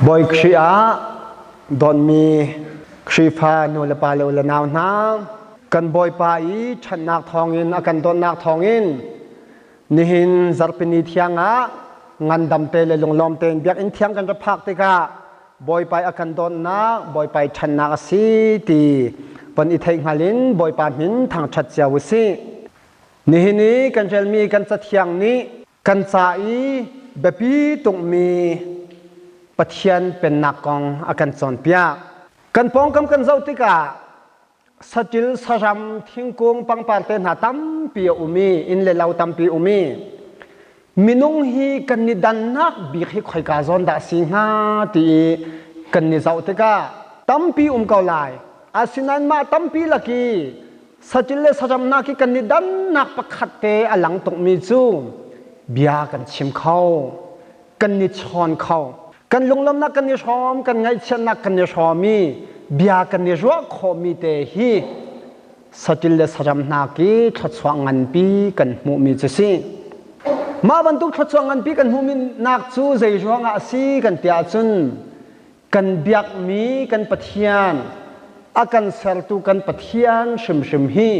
Bawi Khrih ah dawtmi Khrihfa nu le pa le u le nau hna, kan Bawipa i ṭhatnak thawngin a kan dawtnak thawngin nihin zarhpini thiang ah ngandam te le lunglawm tein biakinn thiang kan ra phak tikah Bawipa a kan dawtnak, Bawipa i ṭhannak a si ti von i theih hngal in Bawipa min thangṭhat cio u sih. Nihin i kan relmi kan cathiang nih kan ca i biapi tukmi Pathian Pennak kong a kan cawnpiak. Kan pawngkam kan zoh tikah saṭil, saram, thingkung, pangpar te hna tampi a um i inn le lo tampi um i minung hi kan i dannak bik hi khoika zawn dah si hnga ti i kan i zoh tikah tampi um ko lai. Asinain mah tampi lak i saṭil le saram nak i kan i dannak pakhat te a lang tukmi cu bia kan chim kho, kan i chawn kho. Kan lunglawmnak kan i hrawm, kan ngaihchiatnak kan i hrawm i bia kan i ruah khawhmi te hi saṭil le saram hna ki thluachuah nganpi kan hmuhmi cu si. Mah bantuk thluachuah nganpi kan hmuhmi nak cu zei ruangah a si kan ti ahcun kan biakmi kan Pathian, a kan sertu kan Pathian hrimhrim hi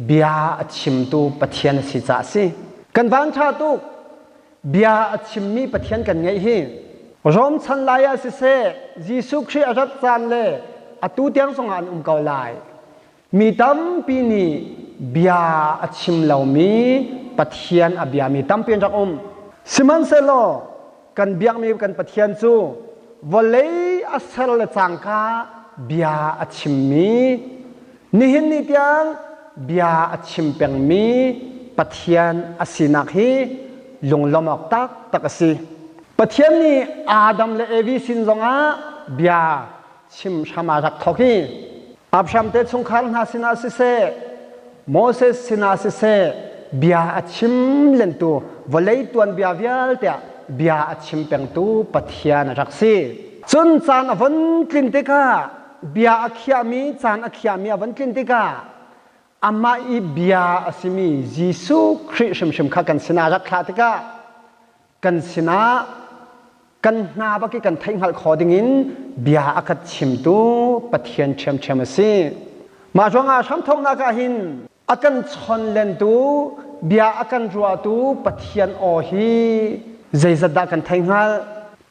bia a chimtu Pathian a si caah a si. Kan van ṭha tuk. Bia a chimmi Pathian kan ngeih hi Rom chan lai ah siseh, Jesuh Khrih a rat caan le atu tiang zongah an um ko lai. Mi tampi nih bia a chim lomi Pathian a biami tampi an rak um. Sihmanhsehlaw kan biakmi kan Pathian cu vawlei a ser le cangka bia a chimmi, nihin ni tiang bia a chim pengmi Pathian a sinak hi lunglawm awk taktak a si. Pathian nih Adam le Evi sin zongah bia chim hram aa rak thawk i Abraham te chungkhar hna sinah siseh, Moses sinah siseh bia a chim lentu vawlei tuanbia vialte ah bia a chim pengtu Pathian a rak si. Cun caan a von tlin tikah bia a khiahmi caan a khiahmi a von tlin tikah amah i bia a simi Jesuh Khrih hrimhrim kha kan sinah rak thlah tikah kan sinah kan hna bak i kan theihhngalh khawh dingin bia a kan chimtu Pathian ṭhiamṭhiam a si. Mah ruangah hramthawknak ah hin a kan chonlentu bia a kan ruahtu Pathian aw hi zeizat dah kan theihhngalh?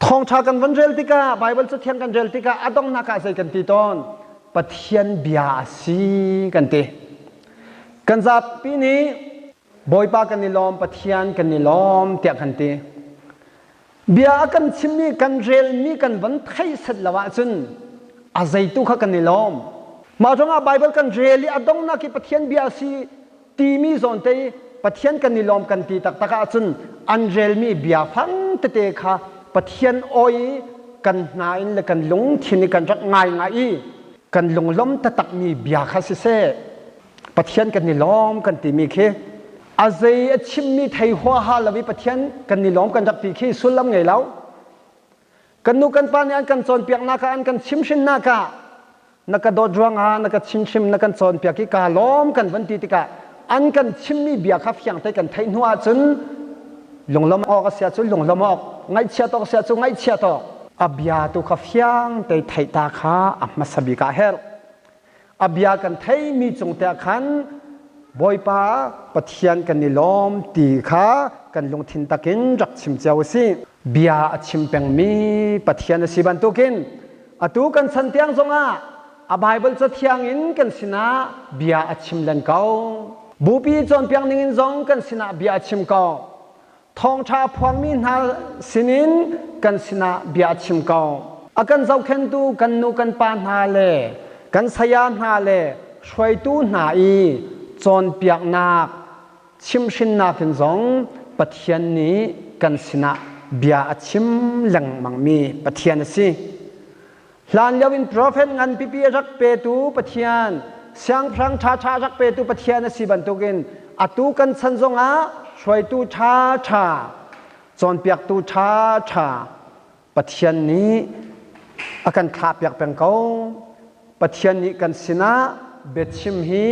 Thawngṭha kan von rel tikah Baibal Cathiang kan rel tikah a donghnak ah zei kan ti tawn? Pathian bia a si kan ti. Kan zapi nih Bawipa kan i lawm, Pathian kan i lawm tiah kan ti. Bia a kan chimmi kan relmi kan von theih set lo ahcun a zeitu kha kan i lawm. Mah ruangah Baibal kan rel i a donghnak i Pathian bia a si timi zawn te i Pathian kan i lawm kan ti taktak ahcun an relmi bia fang tete kha Pathian aw i kan hna in le kan lungthin i kan rak ngai ngai i kan lunglawm taktakmi bia kha siseh Pathian kan i lawm kan timi khi a zei a chimmi thei huaha lo i Pathian kan i lawm kan rak ti khi sullam ngei lo. Kan nu kan pa nih an kan cawnpiaknak ah an kan chimhrinnak ah na ka dawt ruangah na ka chimhrim na kan cawnpiak i kaa lawm kan van ti tikah an kan chimmi bia kha fiang te kan theih hnu ahcun lunglawm awk a si ahcun lunglawm awk ngaihchiat awk a si ahcun ngaihchiat awk a bia tu kha fiang te theih ta kha a hmasa bik ah a herh. A bia kan theimi cung te ah khan Bawipa Pathian kan i lawm ti kha kan lungthin takin rak chim cio u sih. Bia a chim pengmi Pathian a si bantukin atu kan chan tiang zongah a Baibal Cathiang in kan sinah bia a chim len ko. Bupi cawnpiak ningin zong kan sinah bia a chim ko. Thawngṭha a phuangmi hna sinin kan sinah bia a chim ko. A kan zohkhenhtu kan nu kan pa hna le kan saya hna le hruaitu hna i cawnpiaknak chimhhrinnak in zong Pathian nih kan sinah bia a chim lengmangmi Pathian a si. Hlanlio in profet ngan pipi a rak petu Pathian, siangpahrang ṭhaṭha a rak petu Pathian a si bantukin atu kan chan zongah hruaitu ṭhaṭha, cawnpiaktu ṭhaṭha Pathian nih a kan thlahpiak peng ko. Pathian nih kan sinah biachim hi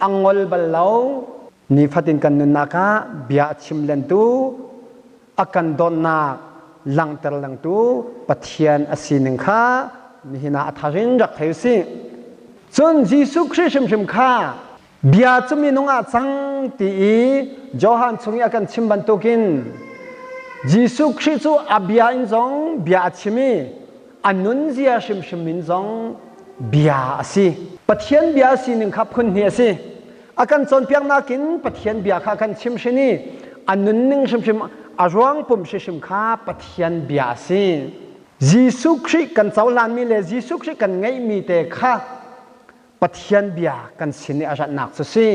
a ngol bal lo. Nifatin kan nunnak ah bia a chim lentu a kan dawtnak. langhter lengtu Pathian a sining kha nihin ah a thar in rak thei usih. Cun Jesuh Khrih hrimhrim kha bia cu minung ah cang ti i Johan chung i a kan chim bantukin Jesuh Khrih cu a bia in zong bia a chim i a nunzia hrimhrim in zong bia a si. Pathian bia a sining kha phun hnih a si. A kan cawnpiaknak in Pathian bia kha a kan chim hrin i a nunning hrimhrim a ruang pum hrimhrim kha Pathian bia a si. Jesuh Khrih kan cohlanmi le Jesuh Khrih kan ngeihmi te kha Pathian bia kan sin i a ratnak cu si.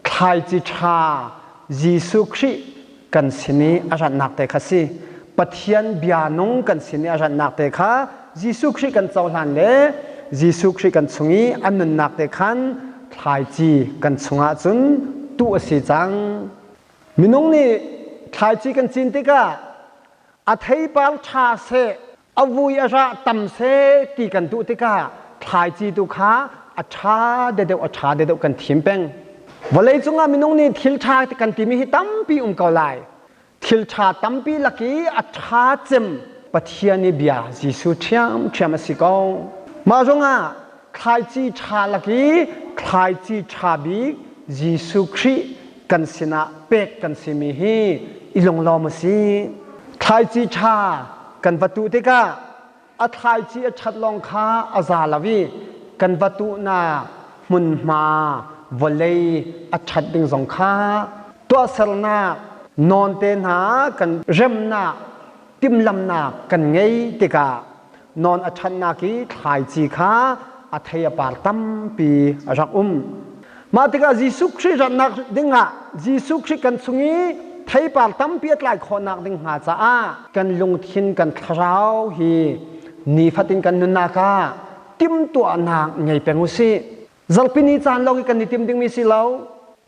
Thlaici ṭha Jesuh Khrih kan sin i a ratnak te kha si. Pathian bia nung kan sin i a ratnak te kha Jesuh Khrih kan cohlan le Jesuh Khrih kan chung i a nunnak te khan thlaici kan chungah cun tuh a si cang. Minung nih thlaici kan cin tikah a theipar ṭha seh a vui a rah tam seh ti kan duh tikah thlaici tu kha a ṭha deuhdeuh a ṭha deuhdeuh kan thim peng. Vawlei cungah minung nih thil ṭha kan timi hi tampi um ko lai. Thil ṭha tampi lak i a ṭha cem Pathian i bia Jesuh ṭhiamṭhiam a si ko. Mah zongah thlaici ṭha lak i thlaici ṭha bik Jesuh Khrih kan sinah pek kan simi hi i lunglawm a si. Thlaici ṭha kan va tuh tikah a thlaici a ṭhat lawng kha a za lo i kan va tuhnak hmunhma vawlei a ṭhat ding zong kha tuahsernak nawnte hna kan remnak timhlamnak kan ngei tikah nawn a ṭhatnak i thlaici kha a thei a par tampi a rak um. Mah tikah Jesuh Khrih ratnak dingah Jesuh Khrih kan chung i theipar tampi a tlai khawhnak ding hnga caah kan lungthin kan thlarau hi nifatin kan nunnak ah timhtuahnak ngei peng u sih. Zarhpi ni caan lawng i kan i tim dingmi si lo.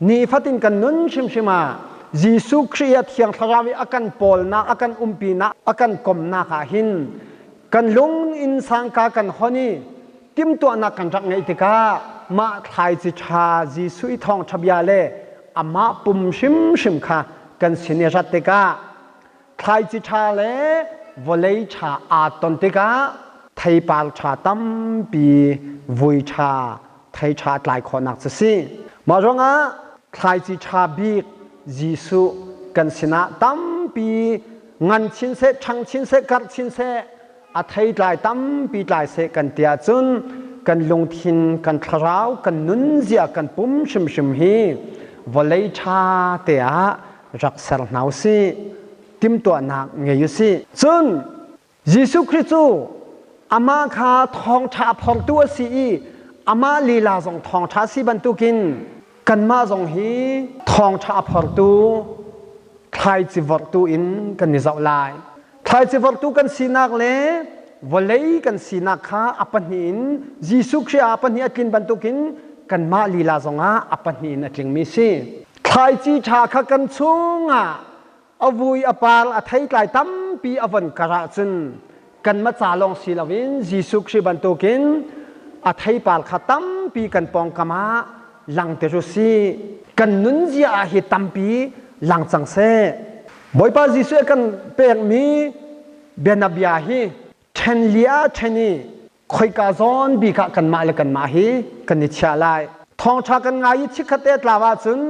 Nifatin kan nun hrimhrim ah Jesuh Khrih a Thiang Thlarau i a kan pawlnak, a kan umpinak, a kan komnak ah hin kan lung in sangka kan hon i timhtuahnak kan rak ngeih tikah mah thlaici ṭha Jesuh i thawngṭha bia le amah pum hrimhrim kha kan sin i rat tikah thlaici ṭha le vawlei ṭha aa ton tikah theipar ṭha tampi vui ṭha thei ṭha tlai khawhnak cu si. Mah ruangah thlaici ṭha bik Jesuh kan sinah tampi ngan chin seh, ṭhang chin seh, karh chin seh, a theitlai tampi tlai seh kan ti ahcun kan lungthin, kan thlarau, kan nunzia, kan pum hrimhrim hi vawlei ṭha te ah rak ser hna usih. Timhtuahnak ngei usih. Cun Jesuh Khrih cu amah kha thawngṭha a phortu a si i amah lila zong thawngṭha a si bantukin kanmah zong hi thawngṭha a phortu thlaici vorhtu in kan i zoh lai. Thlaici vorhtu kan sinak le vawlei kan sinak kha a pahnih in Jesuh Khrih ah a pahnih a tlin bantukin kanmah lila zongah a pahnih in a tlingmi si. Thlaici ṭha kha kan chungah a vui a par a theitlai tampi a von kar ahcun kanmah ca lawng si loin Jesuh Khrih bantukin a theipar kha tampi kan pawngkam ah langter u sih. Kan nunzia ah hi tampi lang cang seh. Bawipa Jesuh a kan pekmi bianabia hi ṭhen li ah ṭhen i khoika zawn bik ah kanmah le kanmah hi kan i chiah lai. Thawngṭha kan ngai i chikkhat te a tlau ahcun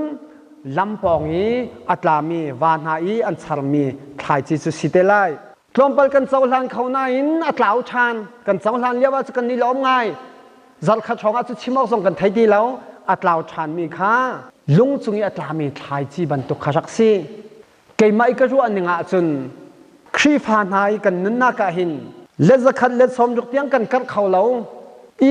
lam pawng i a tlami va hna i an charmi thlaici cu si te lai. Tlawmpal kan cohlan kho nain a tlau ṭhan. Kan cohlan lio ah cu kan i lawm ngai. Zarhkhat hrawng ah cu chim awk zong kan thei ti lo. A tlau ṭhanmi kha lung cung i a tlami thlaici bantuk kha rak si. Keimah i ka ruah ning ahcun Khrihfa hna i kan nunnak ah hin let zakhat let sawmruk tiang kan karh kho lo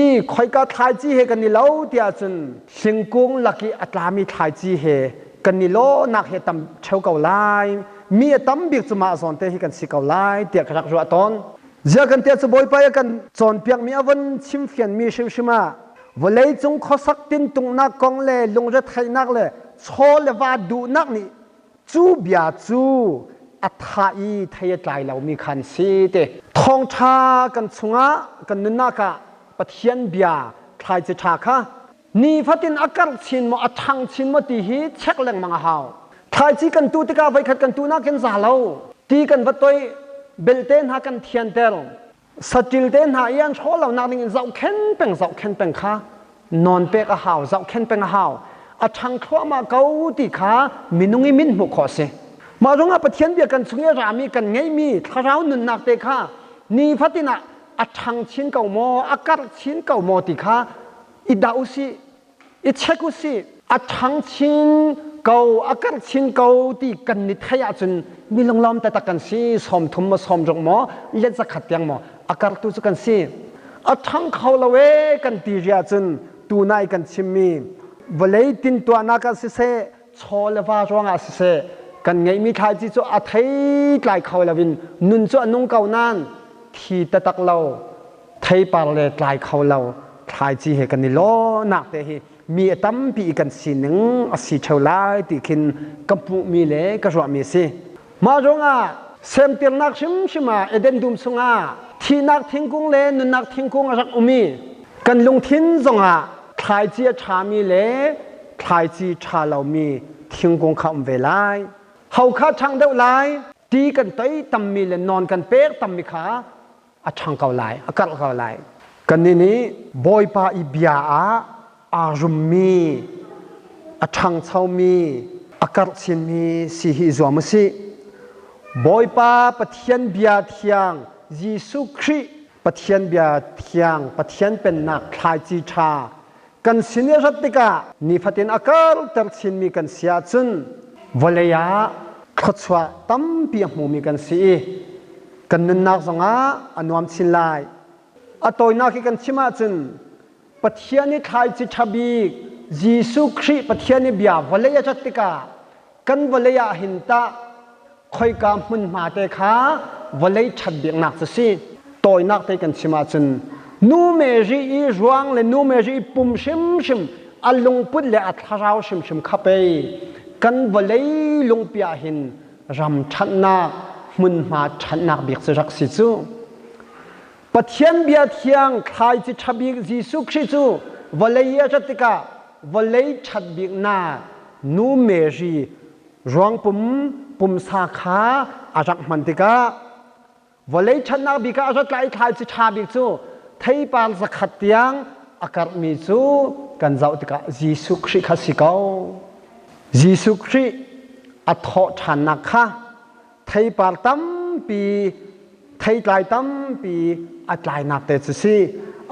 i khoika thlaici he kan i lo tiah cun hlingkung lak i a tlami thlaici he kan i lawhnak he tam ṭheo ko lai mi a tam bik cu mah zawn te hi kan si ko lai tiah ka rak ruah tawn. Ziah kan tiah cu Bawipa i a kan cawnpiakmi a von chimfianmi hrimhrim ah vawleicung khuasak tintungnak kong le lungretheihnak le chaw le va duhnak nih cu bia cu a thah i thei a tlai lomi khan si te. Thawngṭha kan chungah kan nunnak ah Pathian bia thlaici ṭha kha nifatin a karh chin maw a ṭhang chin maw ti hi check lengmang a hau. Thlaici kan tuh tikah voikhat kan tuhnak in za lo. Ti kan va toih. Belte hna kan thianter. Saṭil te hna i an hrawh lonak ding in zohkhen peng zohkhen peng kha nawn pek a hau, zohkhen peng a hau. A ṭhang thluahmah ko ti kha minung i min hmuh khawh a si. Mah ruangah Pathian bia kan chung i a rami kan ngeihmi thlarau nunnak te kha nifatin ah a ṭhang chin ko maw, a karh chin ko maw ti kha i dah u sih, i check u sih. A ṭhang chin ko, a karh chin ko ti kan ni theih ahcun mi lunglawm taktak kan si, 30 maw 60 maw, let 100 tiang maw, a karhtu cu kan si. A ṭhang kho lo ee kan ti ri ahcun tunai kan chimmi vawlei tintuahnak ah siseh, chaw le va ruangah siseh, kan ngeihmi thlaici cu a thei tlai kho loin nun cu a nung ko nain thi taktak lo, theipar le tlai kho lo thlaici he kan i lawhnak te hi mi a tampi i kan sining a si ṭheo lai ti khin ka hmuhmi le ka ruahmi a si. Mah ruangah semtirnak hrimhrim ah Eden dum chungah thihnak thingkung le nunnak thingkung a rak um i kan lungthin zongah thlaici a ṭhami le thlaici ṭha lomi thingkung kha um ve lai. Ho kha ṭhang deuh lai? Ti kan toi tammi le nawn kan pek tammi kha a ṭhang ko lai, a karh ko lai. Kannih nih Bawipa i bia ah aa rummi, a ṭhangchomi, a karh chinmi si hi i zuam u sih. Bawipa Pathian bia thiang Jesuh Khrih Pathian bia thiang Pathian pennak thlaici ṭha kan sin i rat tikah nifatin a karter chinmi kan si ahcun vawlei ah thluachuah tampi a hmumi kan si i kan nunnak zongah a nuam chin lai. A tawinak hi kan chim ahcun Pathian i thlaici ṭha bik Jesuh Khrih Pathian i bia vawlei a rat tikah kan vawlei ah hin tah khoika hmunhma te kha vawlei ṭhat biknak cu si. Tawinak te kan chim ahcun nu Mary i ruang le nu Mary i pum hrimhrim a lungput le a thlarau hrimhrim kha pei kan vawlei lungpi ah hin ram ṭhatnak hmunhma ṭhatnak bik cu rak si cu. Pathian bia thiang thlaici ṭha bik Jesuh Khrih cu vawlei i a rat tikah vawlei ṭhat biknak nu Mary ruangpum pumsa kha a rak hman tikah vawlei ṭhatnak bik ah a rat lai i thlaici ṭha bik cu theipar 100 tiang a karhmi cu kan zoh tikah Jesuh Khrih kha si ko. Jesuh Khrih a thawh ṭhannak kha theipar tampi theitlai tampi a tlainak te cu si.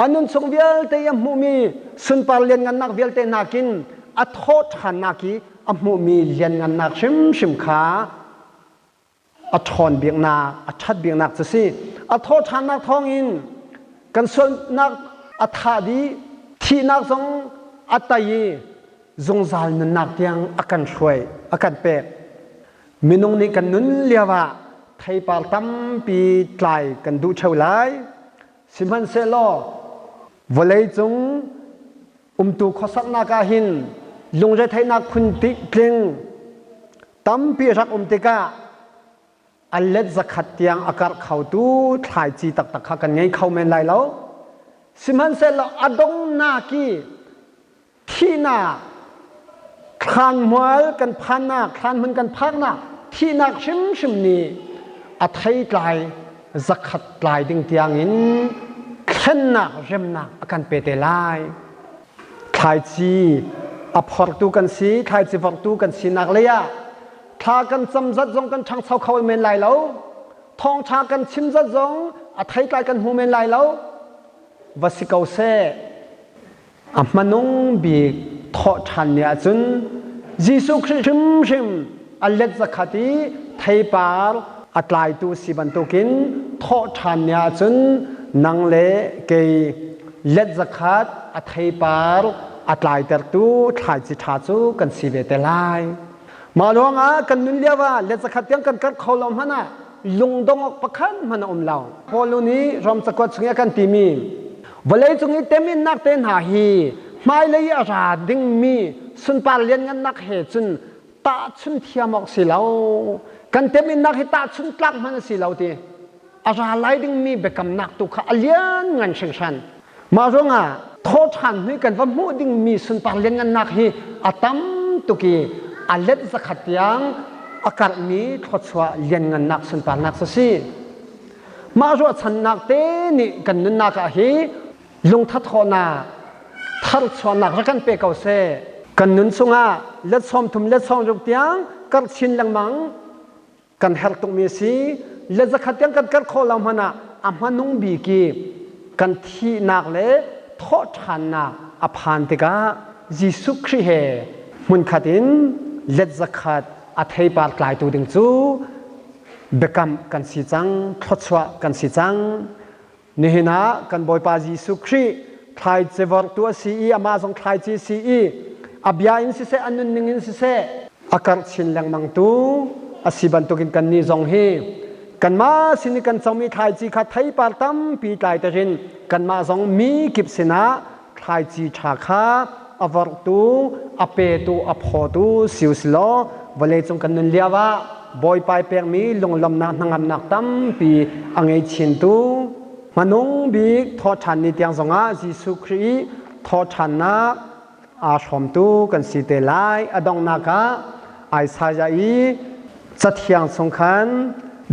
A nun chung vialte i a hmuhmi sunpar lianngannak vialte nakin a thawh ṭhannak i a hmuhmi lianngannak hrimhrim kha a ṭhawn biknak, a ṭhat biknak cu si. A thawh ṭhannak thawngin kan sualnak a thah dih, thihnak zong a tei i zungzal nunnak tiang a kan hruai, a kan pek. Minung nih kan nun lioah theipar tampi tlai kan duh ṭheo lai. Sihmanhsehlaw vawleicung umtu khuasaknak ah hin lungretheihnak phun tling tampi rak um tikah a let 100 tiang a karh khotu thlaici taktak kha kan ngei kho men lai lo. Sihmanhsehlaw a donghnak i thihnak thlanmual kan phannak thlanhmun kan phaknak thihnak hrimhrim nih a theitlai 100 tlai ding tiangin thlennak remnak a kan pe te lai. Thlaici a phortu kan si, thlaici vortu kan sinak lei ah thla kan cam zat zong kan ṭhangcho kho men lai lo. Thawngṭha kan chim zat zong a theitlai kan hmu men lai lo. Va si ko seh. A hmanung bik thawh ṭhan ni ahcun Jesuh Khrih hrimhrim a let 100 i theipar a tlaitu si bantukin thawh ṭhan ni ahcun nang le kei let 100 a theipar a tlaitertu thlaici ṭha cu kan si ve te lai. Mah ruangah kan nun lio ah let 100 tiang kan karh kho lo hmanh ah lungdong awk pakhat hmanh a um lo. Paul nih Rom cakuat chung i a kan timi vawleicung i teminnak te hna hi hmailei i a ra dingmi sunpar lianngannak he cun tahchun thiam awk si lo. Kan teminnak hi tahchun tlak hmanh a si lo ti. A ra lai dingmi biakamnak tu kha a lian ngan hringhran. Mah ruangah thawṭhan hui kan va hmuh dingmi sunpar lianngannak hi a tam tuk i a let 100 tiang a karhmi thluachuah lianngannak sunparnak cu si. Mah ruahchannak te nih kan nunnak ah hi lungthathawhnak tharchuahnak rak kan pe ko seh. Kan nun chungah let 30 let 60 tiang karh chin lengmang kan herh tukmi a si. Let 100 tiang kan karh khawh lo hmanh ah a hmanung bik i kan thihnak le thawhṭhannak a phan tikah Jesuh Khrih he hmunkhat in let 100 a theipar tlaitu ding cu biakam kan si cang, thluachuah kan si cang. Nihin ah kan Bawipa Jesuh Khrih thlaici vorhtu a si i amah zong thlaici a si i a bia in siseh a nunning in siseh a karh chin lengmangtu a si bantukin kannih zong hi kanmah sin i kan comi thlaici kha theipar tampi tlaiter in kanmah zong mi kip sinah thlaici ṭha kha a vorhtu, a petu, a phawtu si u silaw vawleicung kan nun lio ah Bawipa i pekmi lunglawmhnak hnangamnak tampi a ngei chintu hmanung bik thawhṭhan ni tiang zongah Jesuh Khrih i thawhṭhannak aa hrawmtu kan si te lai. A donghnak ah Isaiah i cathiang chung khan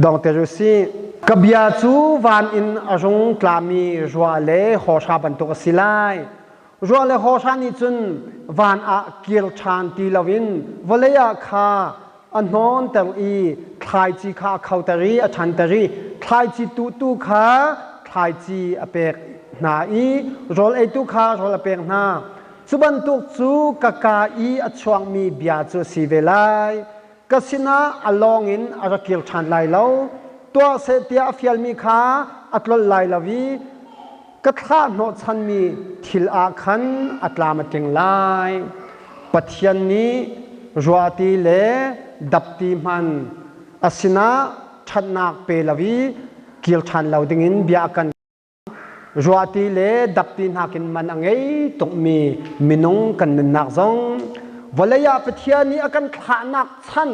dongter u sih. Ka bia cu van in a rung tlami ruah le hawhra bantuk a si lai. Ruah le hawhra nih cun van ah kir ṭhan ti loin vawlei ah kha a hnawnter i thlaici kha a khoter i a ṭhanter i thlaici tuhtu kha thlaici a pek hna i rawl eitu kha rawl a pek hna. Cu bantuk cu ka kaa i a chuakmi bia cu a si ve lai. Ka sinah a lawng in a ra kir ṭhan lai lo. Tuah seh tiah a fialmi kha a tlolh lai lo i ka thlah hnawhchanmi thil ah khan a tlam a tling lai. Pathian nih ruahti le dapti hman a sinah ṭhatnak pe lo i kir ṭhan lo dingin bia a kan Ruahti le dapti nakin man a ngei tukmi minung kan nunnak zong vawlei ah Pathian nih a kan thlahnak chan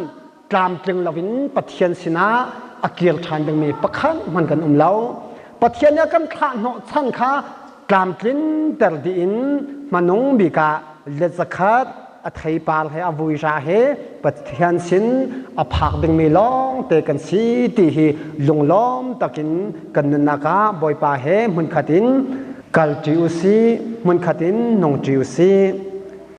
tlamtling loin Pathian sinah a kir ṭhan dingmi pakhat hmanh kan um lo. Pathian nih a kan thlah hnawh chan kha tlamtlinter dih in hmanung bik ah let 100 a theipar he a vuira he Pathian sin a phak dingmi lawng te kan si ti hi lunglawm takin kan nunnak ah Bawipa he hmunkhat in kalṭi u si, hmunkhat in nungṭi u si.